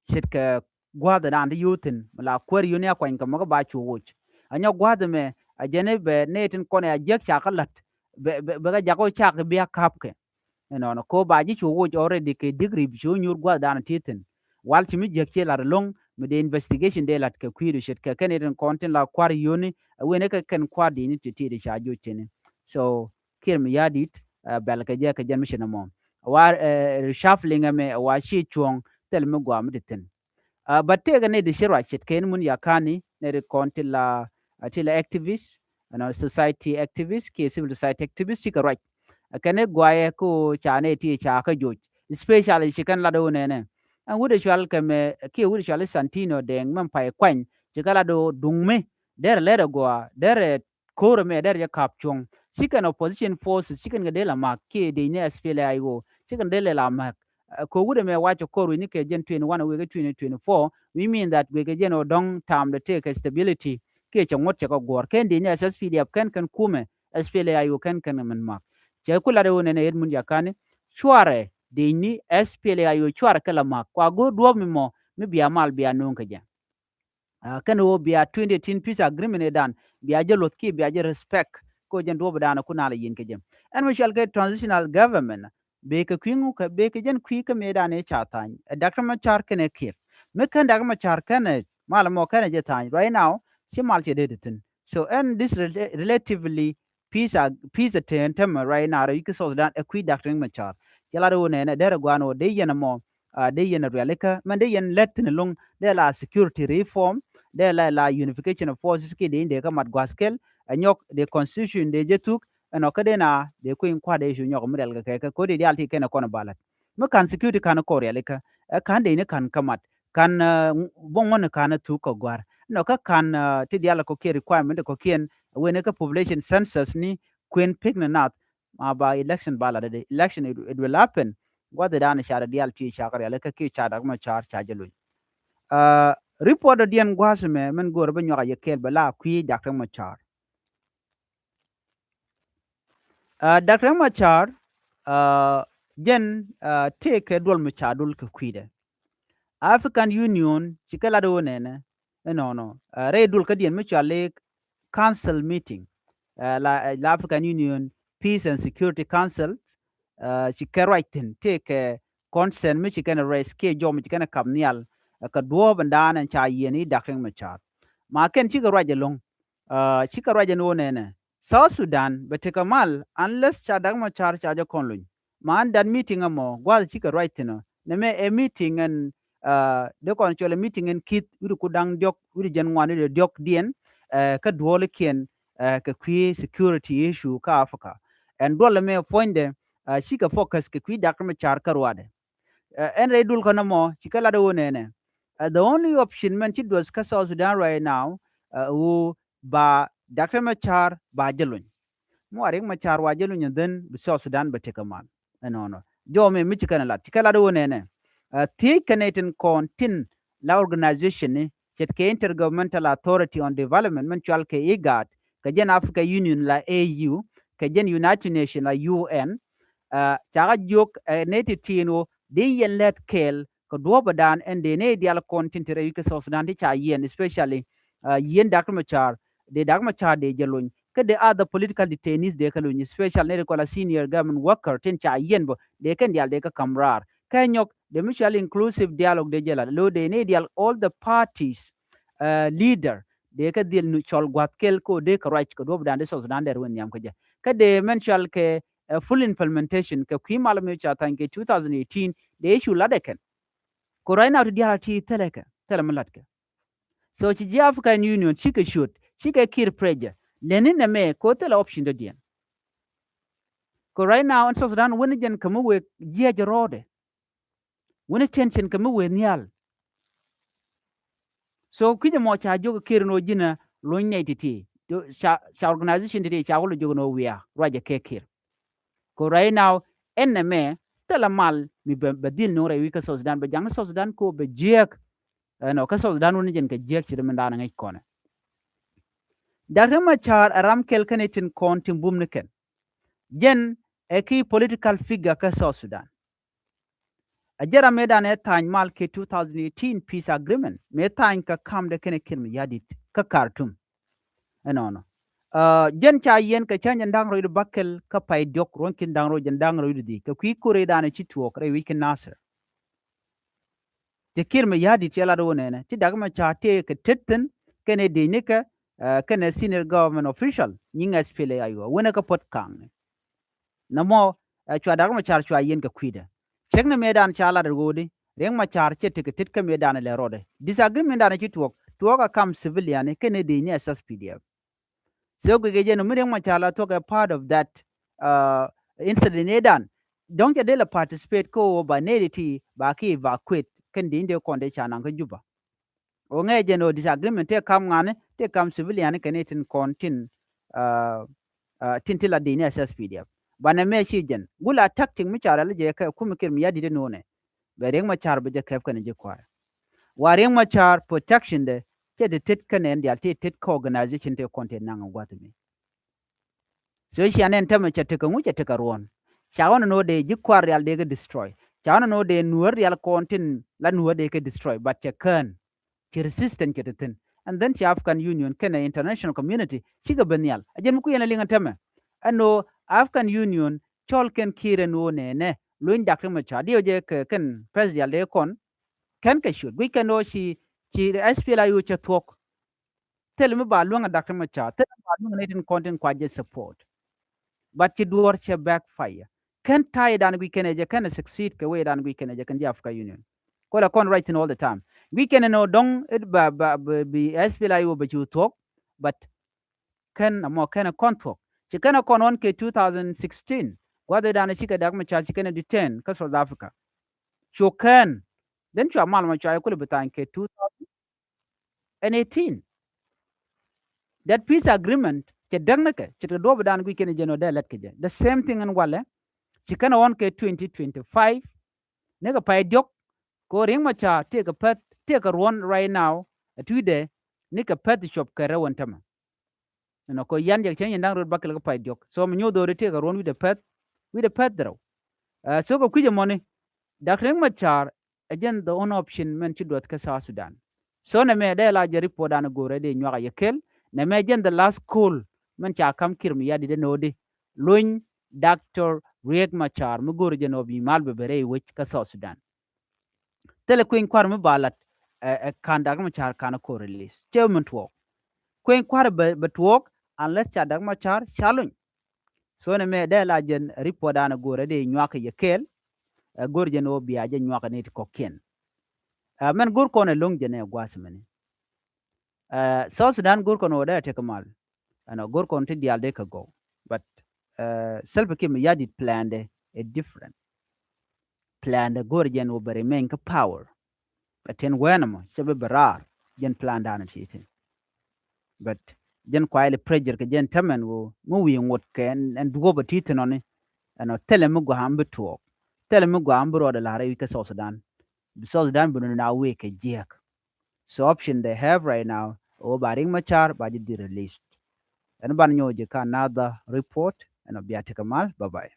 Ce̱tkɛ gua̱a̱th dan ti yio̱o̱thin mi la kuäär yio̱o̱ni a kuany kɛ mɔ kä ba cu woc. A nyɔk gua̱a̱th ɛmɛ a jɛn i̱ bɛ nɛy tin kɔn ɛ a jiäk ca kä la̱t bɛ, bɛ, bɛ kɛ jakä cak bi a ka̱pkɛ. Ɛnɔnɔ ko ba ji̱ cu woc already kɛ degree bi cu nyuur gua̱a̱th dan ti thi̱n. Wal ci mi jiäk ci lat ɛlɔ̱ŋ mi dee investigation dee lat kɛ kui̱du ce̱tkɛ kɛn i̱ tin kɔn tin la kua̱r yio̱o̱ni a wen i̱ kɛ kɛn kua̱r di̱i̱ni ti ti di ca joc tini. So Kiir Mayardit, uh, bɛl kɛ jɛ kɛ jɛn mi ci nɔmɔ. Wa, uh, reshuffling ɛmɛ wa ci cuɔ̱ŋ thil mi gua̱a̱ mi ti thi̱n. Uh, but tëëkɛ nɛy ti ci ruac ce̱tkɛ in mun yakani nɛy ti kɔn ti la, uh, ti la activist, you know, society activist kiɛ civil society activist cikɛ ruac. Uh, kɛn i̱ guayɛ ko ca nɛy ti ca kä joc, especially ci kɛn lat ɣöö nɛnɛ. Ɛn wut ɛ cual kɛ mɛ kiɛ wut ɛ cual i̱ Santino Deng mɛn pay kuany ci kɛ la do duŋ mi derɛ lɛr ɛ gɔaa derɛ ko̱r ɛmɛ derɛ jɛ kap cuɔ̱ŋ. Ci kɛn opposition forces ci kɛn kɛ dee la mak kiɛ dec ni S P L A I O ci kɛn dee lɛ la mak. Ɛ, kɛ wut ɛmɛ wacɛ kɔr wi̱ni kɛ jɛn twenty one wekɛ twenty twenty four, which mean that wekɛ jɛn ɔ dɔ̱ŋ taamdɛ tëëkɛ stability kiɛ cɛ ŋuɔ̱t cɛ kɛ guɔ̱ɔ̱r kɛn dec ni S S P D F kɛn kɛn kumɛ S P L A I O kɛn kɛn min mak. Cɛ ku lat ɛ ɣöö nɛnɛ yet mun jakani cuarɛ dec ni S P L A I O cuarɛ kɛ la mak kua go̱o̱r duɔ̱ɔ̱p mi mɔ mi bia mal bia nööŋ kɛ jɛ. Aa, kɛn ɣöö bia twenty eighteen peace agreement ëëdan bia jɛ luɔth kiɛ bia jɛ respect. Kɛ ɣöö jɛn duɔ̱ɔ̱p ëëdan ku nal a yin kɛ jɛ. Ɛn mi cual kɛ transitional government, bëë kɛ kui̱ ŋu kɛ, bëë kɛ jɛn kui̱ kä mëëdan ëë ca tha̱a̱ny, ɛ Doctor Machar kɛnɛ Kiir. Mi kɛn Doctor Machar kɛnɛ mal mɔ kɛnɛ jɛ tha̱a̱ny right now, ci mal cɛ dee ti thi̱n. So ɛn this rela-, relatively peace a, peace a tɛn tämɛ right now rɛy wi̱c kä South Sudan ɛ kui̱ Doctor Riek Machar. Cɛ lat ɣöö nɛnɛ derɛ gua̱a̱n ɣöö dee yɛn ɛmɔ, aa, dee yɛn ɛ rialikä mɛn dee yɛn lät thi̱n ɛlɔ̱ŋ, dee la security reform, dee la, la unification of forces kiɛ dee in dee kä mat gua̱a̱th kɛl, ɛ nyɔk dee constitution dee jɛ thuk, ɛnɔ kä dee na dee kui̱ in kua̱r dee cu nyɔk mi rialikä kɛ kɛ ko̱r dee diaal ti kɛn ɛ kɔn ɛ ba la̱t. Mi ka̱n security ka̱n ɛ kɔn rialikä, ɛ ka̱n dee ni ka̱n kä mat, ka̱n, aa, boŋ ŋuɔ̱n ka̱n ɛ thuk kɛ gua̱a̱r. Ɛnɔ kä ka̱n, aa, ti diaal kɔ̱kiɛn requirement kɔ̱kiɛn, wen kä population census ni kuën pek ni nath, ma ba election ba la dee, election it, it will happen. Gua̱th dan ca dee diaal ti ca kɛ rialikä kiɛ ca Doctor Machar ca jɛ luny. Aa, report dɔ̱diɛn gua̱a̱th mɛ mɛn go̱o̱rä bä nyuak a yɛ kɛɛl bɛ la kui̱ Doctor Machar. Aa, Doctor Machar, aa, jɛn, aa, tëëkɛ duɔl mi ca dul kɛ kui̱dɛ. African Union ci kɛ lat ɣöö nɛnɛ, ɛnɔnɔ, aa, rɛy duɔl kädiɛn mi cual i̱ council meeting, aa, la, la African Union Peace and Security Council, aa, ci kɛ ruac thi̱n tëëkɛ concern mi ci kɛn raise kiɛ jɔw mi ci kɛn kap nhial, aa, kɛ duɔ̱ɔ̱p ɛn daanɛ ca yiɛn i̱ Doctor Riek Machar. Ma kɛn cikɛ ruac ɛlɔ̱ŋ, aa, cikɛ ruac ɛn ɣöö nɛnɛ South Sudan bɛ tekɛ mal unless ca Doctor Machar ca jɛ kɔn luny. Ma ɛn that meeting ɛmɔ gua̱th cikɛ ruac thi̱n ɔ. Nɛmɛ ɛ meeting ɛn, aa, dee kɔn cɔl ɛ meeting ɛn ki̱th wi̱cdɛ ku da̱ŋ diɔ̱k, wi̱cdɛ jiɛn ŋuan, wi̱cdɛ diɔ̱kdiɛn, aa, kä duɔlikiɛn, aa, kɛ kui̱ security issue kä Africa. Ɛn duɔl ɛmɛ puɔ̱nydɛ, aa, cikɛ focus kɛ kui̱ Doctor Machar kä ruaadɛ. Aa, ɛn rɛy duɔl kɔn ɛmɔ cikɛ lat ɣöö nɛnɛ, aa, the only option mɛn ci duɔth kä South Sudan right now, aa, ɣöö ba Doctor Machar ba jɛ luny. Mi wa Riek Machar wa jɛ luny, and then bi South Sudan bɛ tekɛ mal. Ɛnɔnɔ. Jɔw mi, mi ci kɛn lat, ci kɛn lat ɣöö nɛnɛ, aa, thiec kɛn nɛy tin kɔn tin la organization ni ce̱tkɛ Intergovernmental Authority on Development mɛn cual kɛ IGAD, kɛ jɛn Africa Union la A U, kɛ jɛn United Nations la U N, aa, cakɛ jiök, aa, nɛy ti tin ɣöö dee yɛn lät kɛɛl kɛ duɔ̱ɔ̱pä dan ɛn dee nɛy diaal kɔn tin te rɛy wi̱c kä South Sudan ti ca yiɛn, especially, aa, yiɛn Doctor Machar, dee Doctor Machar dee jɛ luny, kä dee other political detainees dee kɛ luny, especially nɛy ti kɔn la senior government worker tin ca yiɛn bä, dee kɛn diaal dee kɛ ka̱m raar. Kä nyɔk dee mi cual inclusive dialogue dee jɛ lat, lo̱ dee nɛy diaal all the parties, aa, leader dee kɛ dhil nu cɔl gua̱th kɛl kä dee kɛ ruac kɛ duɔ̱ɔ̱pä dan dee South Sudan dee ruɔ̱n nhiam kä jɛ. Kä dee mɛn cual kɛ, aa, full implementation kɛ kui̱ mal mi ca tha̱a̱ny kɛ two thousand eighteen dee cu lat ɛ kɛn. Kɛ right now ti diaal ti thilɛ kɛ, thilɛ mi la̱t kɛ. So ci ji̱ African Union cikɛ ciöt, cikɛ Kiir pressure. Lɛni nɛmɛ kɛ ɣöö thilɛ option dɔ̱diɛn. Kɛ right now ɛn South Sudan wuni jɛn kɛ mi wëë jiɛc rɔɔdɛ. Wuni tension kɛ mi wëë nhial. So kui̱c ɛmɔ ca jiök Kiir ni ɣöö ji̱nɛ luny nɛy ti̱ti̱. Ca, ca organization ti̱ti̱ ca wä lɔ jiök ni ɣöö wiaa ruacɛ kɛ Kiir. Kɛ right now ɛn nɛmɛ thilɛ mal mi bɛ, bɛ dhil no̱o̱ŋ rɛy wi̱c kä South Sudan, bɛ jaŋ ni South Sudan kɛ ɣöö bɛ jiääk. Ɛnɔ, kä South Sudan wun ni jɛn kɛ jiääk ci ri mindan ŋäc kɔnɛ. Doctor Machar ɛ ram kɛl kɛn i̱ tin kɔn tin bum ni kɛn. Jɛn ɛ ki political figure kä South Sudan. A jɛ ram mëëdan ɛ tha̱a̱ny mal kɛ two thousand eighteen peace agreement mëë tha̱a̱ny kɛ ka̱mdɛ kɛnɛ Kiir Mayardit kä Khartoum. Ɛnɔnɔ. Aa, jɛn ca yiɛn kɛ cäŋ jɛn da̱ŋ rɛw wi̱cdɛ bäkɛl kä pay diɔ̱k ruɔ̱n ki̱n da̱ŋ rɛw jɛn da̱ŋ rɛw wi̱cdɛ dhieec kɛ kui̱ ko̱r ëëdan ɛ ci tuɔɔk rɛy wi̱c kä Nasir. Ti Kiir Mayardit cɛ lat wä nɛnɛ ti Doctor Machar tëë kɛ tet thi̱n kɛnɛ dec nikɛ, aa, kɛnɛ senior government official nyiŋ S P L A I O wänɛ kä puɔ̱t ka̱a̱ŋni. Nɔmɔ, ɛ, cua Doctor Machar cua yiɛn kɛ kui̱dɛ. Cäŋ ni mëëdan ca lat ɛ ɣöödi, Riek Machar cɛ tekɛ tet kä mëëdan lɛ rɔɔdɛ. Disagreement dan ci tuɔɔk, tuɔɔk a kam civilian kɛnɛ dec ni S S P D F. So guikɛ jɛ ni mi Riek Machar la tuɔɔk ɛ part of that, uh, incident ëëdan. Dɔ̱ŋ cɛ dee la participate kä ɣöö ba nɛy ti ba ki evacuate kɛn di̱i̱n dee kɔn dee ca naŋ kä Juba. Ɣöö ŋɛ jɛn ɣöö disagreement tëë kam ŋa̱ni, tëë kam civilian kɛn i̱ tin kɔn tin, ah, ah, tin ti la di̱i̱n i̱ S S P D F. Banɛ mɛ ci jɛn gula tactic mi ca rɛl jɛ kɛ kum kir mi ya di̱t inɔnɛ. Bɛ Riek Machar bɛ jɛ kɛp kɛn ji̱ kua̱r. Wa Riek Machar protection dɛ cɛ ti tet kɛn ɛn dial ti tet kä organization tëë kɔn tëë naŋ gua̱th mi. So cian ɛn tämɛ cɛ tekɛ ŋu, cɛ tekɛ ruɔ̱n. Ca ɣɔn ɛn ɣöö dee ji̱ kua̱r rial dee kɛ destroy. Ca ɣɔn ɛn ɣöö dee nuäär rial kɔn tin la nuäär dee kɛ destroy, but cɛ kään. Ci resistance cɛ te thi̱n. And then ci African Union kɛnɛ international community cikɛ ben nhial. A jɛn mi kui̱ yɛn a liŋ ɛn tämɛ. Ɛn ɣöö African Union cɔl kɛn Kiir ɛn ɣöö nɛnɛ luny Dak Riek Machar diɛ jɛ kɛ kɛn pɛs dial dee kɔn. Kɛn kɛ ciöt guic kɛn ɣöö ci, ci S P L A U cɛ thuɔ̱k. Thil mi ba luäŋ a Dak Riek Machar, thil mi ba luäŋ ni tin kɔn tin kua jɛ support. But ci duɔ̱ɔ̱r cɛ backfire. Kɛn ta̱yɛ dan guic kɛn ɛ jɛ kɛn ɛ succeed kɛ wee dan guic kɛn ɛ jɛ kɛn ji̱ Africa Union. Kɔlɛ kɔn ruac thi̱n all the time. Guic kɛn ɛ nɔ dɔ̱ŋ it ba, ba, ba, bi S P L A U bɛ cu thuɔ̱k, but kɛn ɛmɔ kɛn ɛ kɔn thuɔ̱k. Ci kɛn ɛ kɔn ɣɔn kɛ two thousand sixteen. Gua̱th ɛ dan ɛ cikɛ Dak Machar ci kɛn ɛ detain kä South Africa. Cu kɛn. Then cua mal ma cua yɛ kulɛ bi tha̱a̱ny kɛ two thousand and eighteen. That peace agreement cɛ däk ni kɛ, cɛ te duɔ̱ɔ̱p dan guic kɛn jɛn ɔ dee lät kɛ jɛ. The same thing in walɛ, ci kɛn ɣɔn kɛ twenty twenty-five. Ni kɛ pay diɔ̱k, kɛ ɣöö Riek Machar tëëkɛ päth, tëëkɛ ruɔ̱n right now, ɛ tui̱dɛ, ni kɛ päth cuɔp kɛ rɛw ɛn tämɛ. Ɛnɔ kɛ ɣöö yan jɛ cɛ nyin da̱ŋ rot bakɛl kɛ pay diɔ̱k. So mi nyoth ɣöö tëëkɛ ruɔ̱n wi̱cdɛ päth, wi̱cdɛ päth rɛw. Uh, so kɛ kui̱c ɛmɔni, Dak Riek Machar ɛ jɛn the only option mɛn ci duɔth kä South Sudan. So nɛmɛ dee la jɛ report dan go̱rɛ dee nyuak a yɛ kel. Nɛmɛ jɛn the last call mɛn ca kam Kiir mi ya di dee nodi. Luny Doctor Riek Machar mi go̱rɛ jɛn ɔ bi mal bɛ bɛ rɛy wec kä South Sudan. Thilɛ kueny kuar mi ba lat ɛ, ɛ kan Dak Machar kan ko release. Cɛ min tuɔɔk. Kueny kuar bɛ, bɛ tuɔɔk unless ca Dak Machar ca luny. So nɛmɛ dee la jɛn report dan go̱rɛ dee nyuak yɛ kel. Ɛ go̱r jɛn ɣöö bia jɛ nyuak ni ti kɔ̱kiɛn. Ɛ mɛn go̱r kɔn ɛ lo̱ŋ jɛn ɛ gua̱a̱th mɛni. Ɛ South Sudan go̱r kɔn ɣöö dee tek mal. Ɛnɔ go̱r kɔn ti diaal dee kɛ gɔw. But ɛ Salva Kiir mi yadit plan dɛ ɛ different. Plan dɛ go̱r jɛn ɣöö bɛ remain kä power. Ɛ tin wɛn ɛmɔ cɛ bi bɛ raar jɛn plan dan ti thin. But jɛn kuay li pressure kɛ jɛn tämɛn ɣöö mi wi̱i̱ ŋot kɛ ɛn, ɛn duɔ̱ɔ̱p ɛ ti thin ɔni. Ɛnɔ thilɛ mi gɔaa mi bi tuɔɔk. Thilɛ mi gɔaa mi bi rɔɔdɛ la̱r ɛ wi̱c kä South Sudan. Bi South Sudan bi nɔ na wee kɛ jiɛk. So option they have right now, ɣöö ba Riek Machar ba jɛ di released. Ɛn ban nyɔɔ jɛ kä another report, ɛnɔ bia tekɛ mal, bye bye.